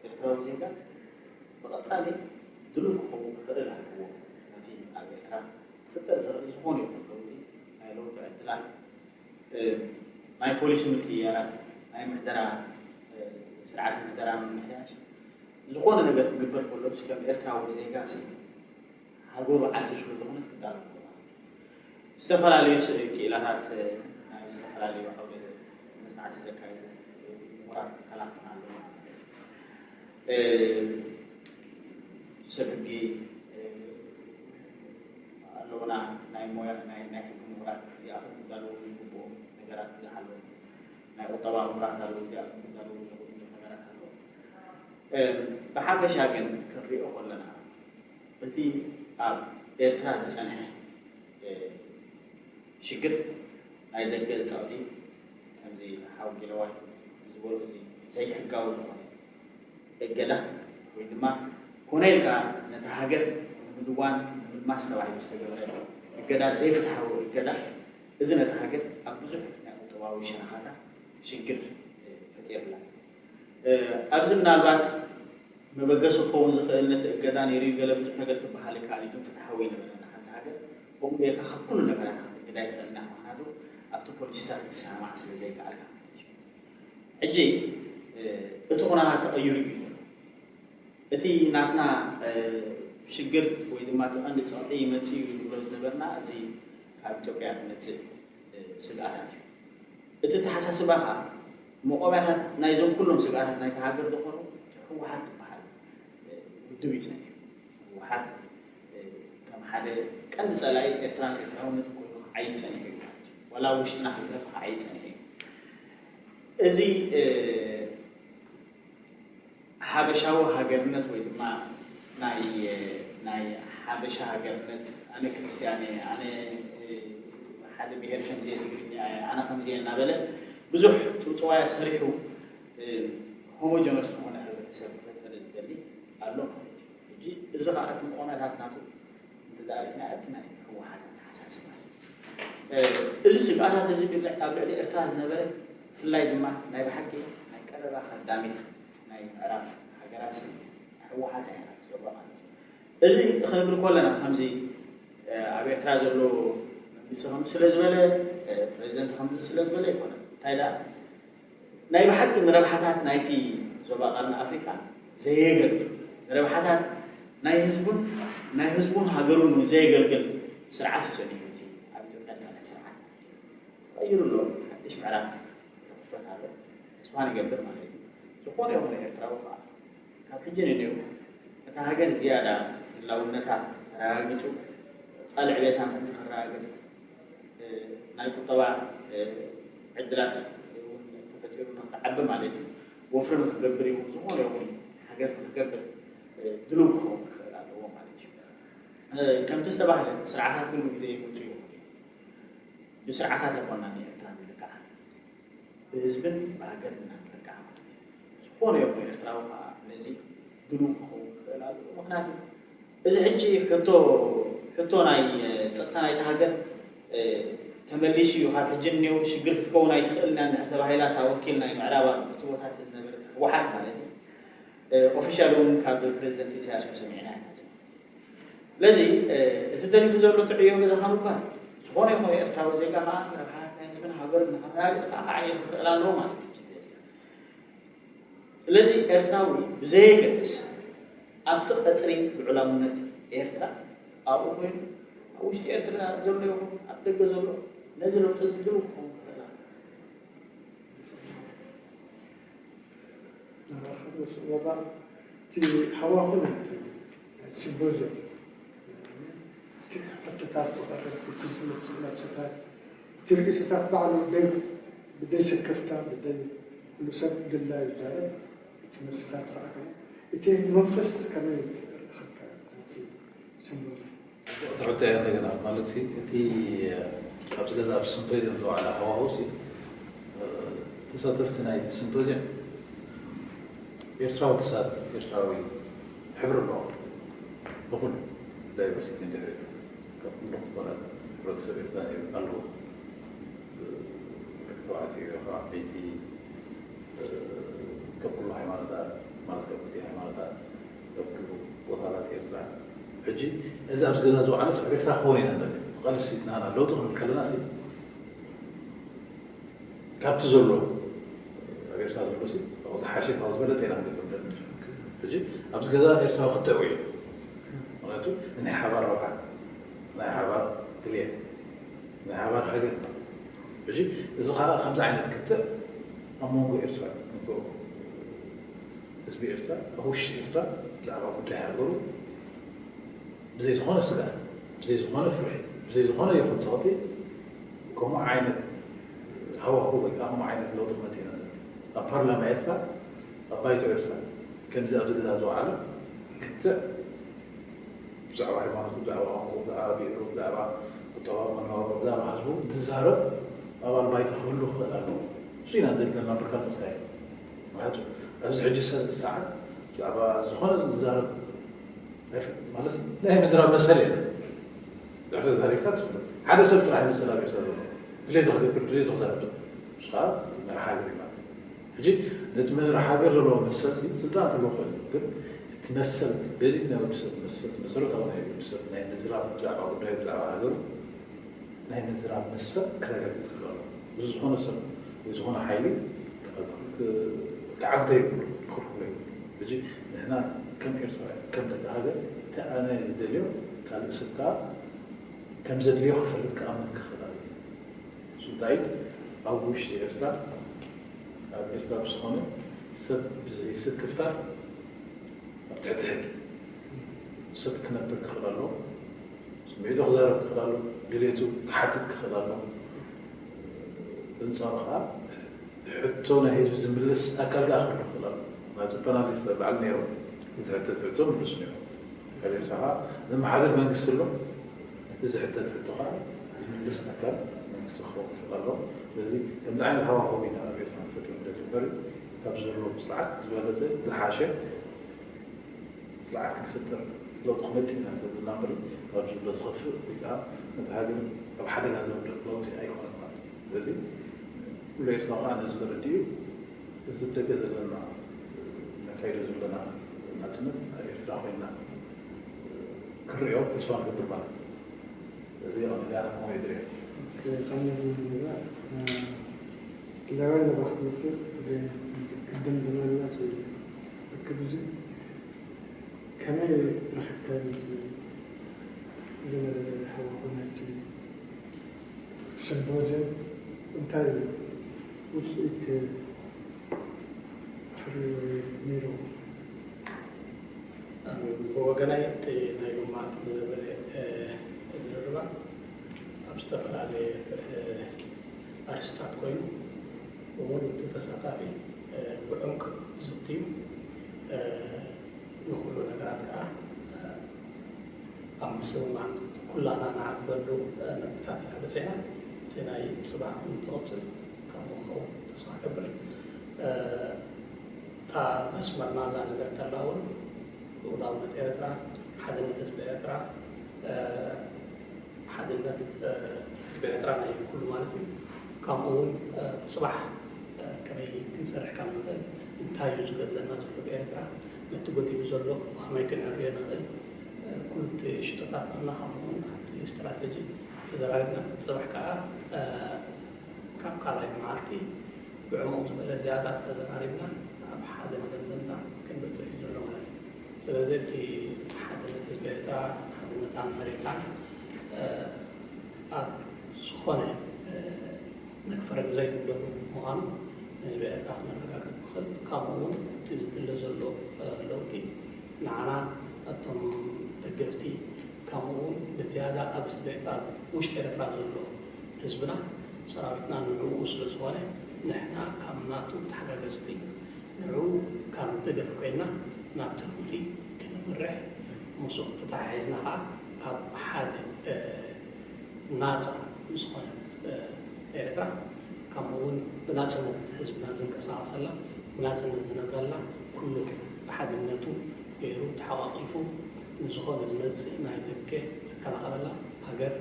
ኤርትራዊ ዜጋ ብቐጻሊ ድሉው ክኸውን ክኽእል ኣለዎ። ነቲ ኣብ ኤርትራ ክፍጠር ዝኽእል ዝኾነ ይኹን ለውጢ ናይ ለውጢ ዕድላት ናይ ፖሊሲ ምቅይያራት ናይ ምሕደራ ስርዓት ምሕደራ ምምሕያሽ ዝኾነ ነገር ክግበር ከሎ ከም ኤርትራዊ ዜጋ ሃገሩ ዓዲ ስለ ዝኾነት ክዳሎ ኣለዎ ማለት እዩ። ዝተፈላለዩ ክኢላታት ናይ ዝተፈላለዩ ዓውደ መፅናዕቲ ዘካይዱ ምሁራት ትካላት ኣለዉ ማለት እዩ። ሰብ ሕጊ ኣለውና ናይ ሞያ ናይ ናይ ሕጊ ምሁራት እዚኣቶም ክዳለዉ ዝግብኦም ነገራት ብዙሕ ኣለዉ። ናይ ቁጠባ ምሁራት ኣለዉ እዚኣቶም ክዳለዉ ዝኽእሉ ነገራት ኣለዉ። ብሓፈሻ ግን ክንሪኦ ከለና እቲ ኣብ ኤርትራ ዝጸንሐ ሽግር ናይ ደገ ጸቕጢ ከምዚ ሓው ጊለዋይ ዝበሎ እዚ ዘይሕጋዊ ዝኾነ እገዳ ወይ ድማ ኮነ ኢልካ ነታ ሃገር ንምድዋን ንምልማስ ተባሂሉ ዝተገበረ እገዳ ዘይፍትሓዊ እገዳ እዚ ነታ ሃገር ኣብ ብዙሕ ናይ ቁጠባዊ ሸነኻታ ሽግር ፈጢርላ። ኣብዚ ምናልባት መበገሲ ክኸውን ዝኽእል ነቲ እገዳ ነይሩ እዩ ገለ ብዙሕ ነገር ክበሃል ይከኣል እዩ ግን ፍትሓዊ ኣይነበረን ንሓንቲ ሃገር ከምኡ ጌርካ ካብ ኩሉ ነገራት ክትእግዳ ኣይትኽእልን ኢኻ ምኽንያቱ ኣብቲ ፖሊሲታት ክትሰማማዕ ስለ ዘይከኣልካ ማለት እዩ ሕጂ እቲ ኩነታት ተቐይሩ እዩ ዘሎ እቲ ናትና ሽግር ወይ ድማ እቲ ቀንዲ ፀቕጢ ይመፅእ እዩ ንብሎ ዝነበርና እዚ ካብ ኢትዮጵያ ትመፅእ ስግኣታት እዩ እቲ ኣተሓሳስባኻ መቆምያታት ናይዞም ኩሎም ስግኣታት ናይቲ ሃገር ዝኾኑ ህወሓት ትበሃል ውድብ እዩ ጸኒሑ። ህወሓት ከም ሓደ ቀንዲ ጸላኢ ኤርትራን ኤርትራውነትን ኮይኑ ክዓይ ጸኒሑ እዩ ማለት እዩ። ዋላ ኣብ ውሽጥና ከይተረፈ ክዓይ ጸኒሑ እዩ። እዚ ሓበሻዊ ሃገርነት ወይ ድማ ናይ ናይ ሓበሻ ሃገርነት ኣነ ክርስትያን እየ ኣነ ሓደ ብሄር ከምዚ እየ ትግርኛ እየ ኣነ ከምዚ እየ እናበለ ብዙሕ ፅውፅዋያት ሰሪሑ ሆሞጀነስ ዝኾነ ሕብረተሰብ ክፈጥር ዝደሊ ኣሎ ማለት እዩ። ሕጂ እዚ ከዓ እቲ መቆምያታት ናቱ እንተደኣ ርኢና እቲ ናይ ህወሓት ኣተሓሳስባ እዩ። እዚ ስግኣታት እዚ ኣብ ልዕሊ ኤርትራ ዝነበረ ብፍላይ ድማ ናይ ብሓቂ ናይ ቀረባ ከዳሚት ናይ ምዕራብ ሃገራት ህወሓት እያ ናብቲ ዞባ ማለት እዩ። እዚ ክንብል ከለና ከምዚ ኣብ ኤርትራ ዘሎ መንግስቲ ከምዚ ስለ ዝበለ ፕሬዚደንት ከምዚ ስለ ዝበለ ኣይኮነን። እንታይ ደኣ ናይ ብሓቂ ንረብሓታት ናይቲ ዞባ ቀርኒ ኣፍሪቃ ዘየገልግል ንረብሓታት ናይ ህዝቡን ናይ ህዝቡን ሃገሩን እውን ዘየገልግል ስርዓት እዩ ጸኒሑ እቲ ኣብ ኢትዮጵያ ዝጸንሐ ስርዓት ማለት እዩ። ተቐይሩ ኣሎ። ሓድሽ ምዕራፍ ክኽፈት ኣሎ። ተስፋ ንገብር ማለት እዩ። ዝኾነ ይኹን ኤርትራዊ ከዓ ካብ ሕጂ ንንየው እታ ሃገር ዝያዳ ህላውነታ ተረጋጊጹ ቀፃሊ ዕቤታ ምእንቲ ክረጋገጽ ናይ ቁጠባ ዕድላት እውን ተፈጢሩ ንክትዓቢ ማለት እዩ። ወፍሪ ንክትገብር ይኹን ዝኾነ ይኹን ሓገዝ ንክትገብር ድሉው ክኸውን ክኽእል ኣለዎ ማለት እዩ። ከምቲ ዝተባህለ ስርዓታት ኩሉ ግዜ ይመፁ እዮም። ብስርዓታት ኣይኮናን ኤርትራ ንልክዓ፣ ብህዝብን ብሃገርን ኢና ንልክዓ ማለት እዩ። ዝኾነ ይኹን ኤርትራዊ ከዓ ነዚ ድሉው ክኸውን ክኽእል ኣለዎ። ምክንያቱ እዚ ሕጂ ሕቶ ሕቶ ናይ ጸጥታ ናይቲ ሃገር ተመሊሱ እዩ። ካብ ሕጂ እኒኦ ሽግር ክትከውን ኣይትኽእልን እያ እንድሕር ተባሂላ እታ ወኪል ናይ ምዕራብ ክልተ ቦታት ዝነበረት ህወሓት ማለት እዩ። ኦፊሻል እውን ካብ ፕሬዚደንት ኢሳያስ እውን ሰሚዕና ኢና። ስለዚ እቲ ተሪፉ ዘሎ ጥዕዮ ገዛኻ ምባል ዝኾነ ይኹን ኤርትራዊ ዜጋ ከዓ ንረብሓ ናይ ህዝብን ሃገርን ንኸረጋግፅ ከዓ ክዓየ ክኽእል ኣለዎ ማለት እዩ። ስለዚ ኤርትራዊ ብዘየገድስ ኣብቲ ቀፅሪ ልዑላውነት ኤርትራ ኣብኡ ኮይኑ ኣብ ውሽጢ ኤርትራ ዘሎ ይኹን ኣብ ደገ ዘሎ ነዚ ለውጢ እዚ ድሩው ክኸውን ክኽእል ኣለዎ። ንራኸብ ምስ ኦባ እቲ ሃዋኹ ናይቲ ናይቲ ሲምፖዝየም እቲ ሕቶታት ዝቐርብ እቲ ዝመፅእ መልስታት እቲ ርእይቶታት ባዕሉ ብደይ ብደይ ስክፍታ ብደይ ኩሉ ሰብ ድላዩ ይዛረብ እቲ መልስታት ከዓ ከ እቲ መንፈስ ከመይ ትረኸብካ ናይቲ ሲምፖዝየም እቲ ሕቶ እያ እንደገና ማለት ሲ እቲ ኣብዚ ገዛ ኣብ ሲምፖዝየም ዝወዓለ ሃዋሁ ሲ ተሳተፍቲ ናይ ሲምፖዝየም ኤርትራዊ ተሳተፍ ኤርትራዊ ሕብሪ ኣለዎ ብኩሉ ዳይቨርሲቲ እንድሕር ካብ ኩሉ ክኾነ ሕብረተሰብ ኤርትራ ኣለዎ ተባዕትዮ ካብ ዓበይቲ ካብ ኩሉ ሃይማኖታት ማለት ካብ ክልቲኡ ሃይማኖታት ካብ ኩሉ ቦታታት ኤርትራ ሕጂ እዚ ኣብዚ ገዛ ዝወዓለ ሰብ ኤርትራ ክኸውን ኢና ንደሊ ቃልሲ ናና ለውጢ ክንብል ከለና ሲ ካብቲ ዘሎ ኣብ ኤርትራ ዘሎ ሲ ዝሓሸ ካብ ዝበለፀ ኢና ክንገብር ንደሊ ሕጂ ኣብዚ ገዛ ኤርትራዊ ክትዕ እዩ ምክንያቱ ናይ ሓባር ረብሓ ናይ ሓባር ድልየት ናይ ሓባር ሃገር ሕጂ እዚ ከዓ ከምዚ ዓይነት ክትዕ ኣብ መንጎ ኤርትራ ህዝቢ ኤርትራ ኣብ ውሽጢ ኤርትራ ብዛዕባ ጉዳይ ሃገሩ ብዘይ ዝኾነ ስግኣት ብዘይ ዝኾነ ፍርሒ ብዘይ ዝኾነ ይኹን ፀቕጢ ከምኡ ዓይነት ሃዋሁ ወይ ከዓ ከምኡ ዓይነት ለውጢ ክመፅእ ኢና ኣብ ፓርላማ ኤርትራ ኣብ ባይቶ ኤርትራ ከምዚ ኣብዚ ገዛ ዝወዓለ ክትዕ ብዛዕባ ሃይማኖቱ፣ ብዛዕባ ቋንቋኡ፣ ብዛዕባ ብሄሩ፣ ብዛዕባ ቁጠባዊ መነባብሮ፣ ብዛዕባ ህዝቡ እንትዛረብ ኣባል ባይቶ ክህሉ ክኽእል ኣለዎ። እሱ ኢና ንደሊ ዘለና ብርካት ምሳይ። ምክንያቱ ኣብዚ ሕጂ ሰዓት ብዛዕባ ዝኾነ ዝዛረብ ማለት ናይ ምዝራብ መሰል የለን። ድሕሪ ተዛሪብካ ትፍለጥ። ሓደ ሰብ ጥራሕ ይመስል ኣብ ኤርትራ ዘሎ ድሌቱ ክገብር ድሌቱ ክዛረብ ንሱ ከዓ መርሓ ሃገር እዩ ማለት እዩ። ሕጂ ነቲ መርሓ ሃገር ዘለዎ መሰል ስልጣን ክህልዎ ክእል ግን እቲ መሰል ቤዚክ ናይ ወዲ ሰብ መሰል መሰረታዊ ናይ ወዲ ሰብ ናይ ምዝራብ ብዛዕባ ጉዳዩ ብዛዕባ ሃገሩ ናይ ምዝራብ መሰል ክረጋግፅ ይኽእል ኣሎ። እዚ ዝኾነ ሰብ ወይ ዝኾነ ሓይሊ ክዓግተ ይብሉ ክኽልኩሎ ይብሉ። ሕጂ ንሕና ከም ኤርትራውያን ከም ደቂ ሃገር እቲ ኣነ ዝደልዮ ካልእ ሰብ ከዓ ከም ዘድልዮ ክፈልጥ ክኣምን ክኽእል ኣለኒ። ስልጣይ ኣብ ውሽጢ ኤርትራ ኣብ ኤርትራ ብዝኾነ ሰብ ብዘይስክፍታ ኣብ ትሕቲ ሕጊ ሰብ ክነብር ክኽእል ኣለዎ። ስምዒቱ ክዛረብ ክኽእል ኣለዎ። ድሌቱ ክሓትት ክኽእል ኣለዎ። ብንጻሩ ከዓ ሕቶ ናይ ህዝቢ ዝምልስ ኣካል ከዓ ክህሉ ክኽእል ኣለዎ። ናይዚ ፓናሊስት ኣብ ላዕሊ ነይሮም ዝሕተት ሕቶ ምልሱ ነይሮም። ካብ ኤርትራ ከዓ ዘመሓድር መንግስቲ ኣሎ። እቲ ዝሕተት ሕቶ ከዓ ዝምልስ ኣካል እቲ መንግስቲ ክኸውን ይኽእል ኣለዎ። ስለዚ ከምዚ ዓይነት ሃዋህው ኢና ኣብ ኤርትራ ንፈጥር ንደሊ እምበር ካብ ዘሎ ስርዓት ዝበለፀ ዝሓሸ ስርዓት ክንፍጥር ለውጢ ክመፅእ ኢና ንደሊ እምበር ካብ ዘሎ ዝኸፍእ ወይ ከዓ ነቲ ሃገር ኣብ ሓደጋ ዘውድቕ ለውጢ ኣይኮነን ማለት እዩ። ስለዚ ኩሉ ኤርትራዊ ከዓ ነዚ ተረዲኡ እዚ ደገ ዘለና ነካይዶ ዘለና ናፅነት ኣብ ኤርትራ ኮይና ክርኦ ተስፋ ንገብር ማለት እዩ። እዚ ቐሚላ ከምኡ ይድርያ ከመይ ንብላ ለዋይ ለባሕ መስል ቅድም ብመላስ ርክብ እዚ ከመይ ረኺብካ ዝነበረ ሃዋሁ ናይቲ ስምፖዝየም እንታይ ውፅኢት ከፍሪ ነይሩ? ብወገናይ እቲ ናይ ሎማዓንቲ ዝነበረ ዝርርባ ኣብ ዝተፈላለየ ኣርስታት ኮይኑ ብምሉእ እቲ ተሳታፊ ብዕምቂ ዝዝትዩ ንኩሉ ነገራት ከዓ ኣብ ምስምማዕ ኩላና ንዓግበሉ ነጥብታት ኢና በፂሕና። እቲ ናይ ፅባሕ እውን ትቕፅል ከምኡ ክኸውን ተስፋ ገብር። እታ ዘስመርናላ ነገር እንተላ እውን ልኡላውነት ኤርትራ፣ ሓድነት ህዝቢ ኤርትራ፣ ሓድነት ህዝቢ ኤርትራ ናይ ኩሉ ማለት እዩ። ከምኡ እውን ፅባሕ ከመይ ክንሰርሕ ከም ንኽእል፣ እንታይ እዩ ዝገድለና ዘሎ ብኤርትራ፣ ነቲ ጎዲሉ ዘሎ ብኸመይ ክንዕርዮ ንኽእል፣ ኩሉ እቲ ሽቶታት ናትና ከምኡ እውን ኣብቲ ስትራተጂ ተዘራሪብና። ፅባሕ ከዓ ካብ ካልኣይ መዓልቲ ብዕሙቕ ዝበለ ዝያዳ ተዘራሪብና ኣብ ሓደ መደምደምታ ክንበፅሕ እዩ ዘሎ ማለት እዩ። ስለዚ እቲ ሓድነት ህዝቢ ኤርትራ፣ ሓድነት ኣመሪካ ኣብ ዝኾነ መክፈረግ ዘይብለሉ ምዃኑ ንህዝቢ ኤርትራ ክነረጋግፅ ንኽእል። ከምኡ እውን እቲ ዝድለ ዘሎ ለውጢ ንዓና እቶም ደገፍቲ ከምኡ እውን ብዝያዳ ኣብ ውሽጢ ኤርትራ ዘሎ ህዝብና ሰራዊትና ንዕኡ ስለ ዝኾነ ንሕና ካብ ናቱ ተሓጋገዝቲ ንዕኡ ካብ ደገፍ ኮይና ናብቲ ለውጢ ክንምርሕ ምስኡ ተተሓሒዝና ከዓ ኣብ ሓደ ናፃ ዝኾነ ኤርትራ ከምኡ እውን ብናፅነት ህዝብና ዝንቀሳቐሰላ ብናፅነት ዝነብረላ ኩሉ ብሓድነቱ ገይሩ ተሓቋቒፉ ንዝኾነ ዝመፅእ ናይ ደገ ዝከላኸለላ ሃገር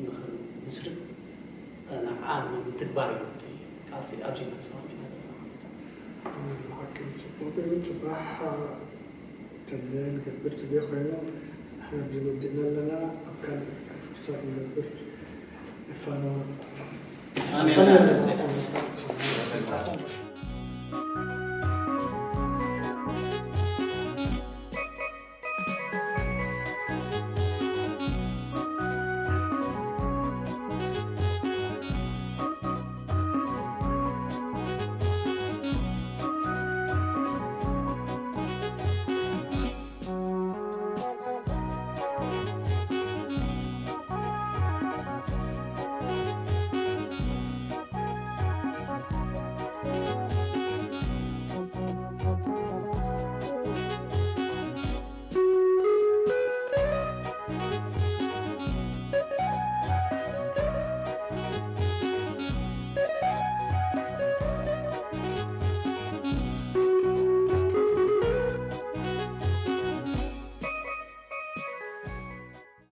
ንኽንምስርት ንዓ ንምትግባር እዩ እቲ ቃልሲ ኣብዚ ኢና ተሰማሚዕና ዘለና ማለት እዩ። ብሓቂ ፅቡቅ እዩ። ፅባሕ ተዘይንገብር ተዘይኮይኑ ንሕና ኣብዚ ወዲእና ኣለና። ኣብ ካልእ ክሳብ ንነብር ንፋነው። ኣሜን።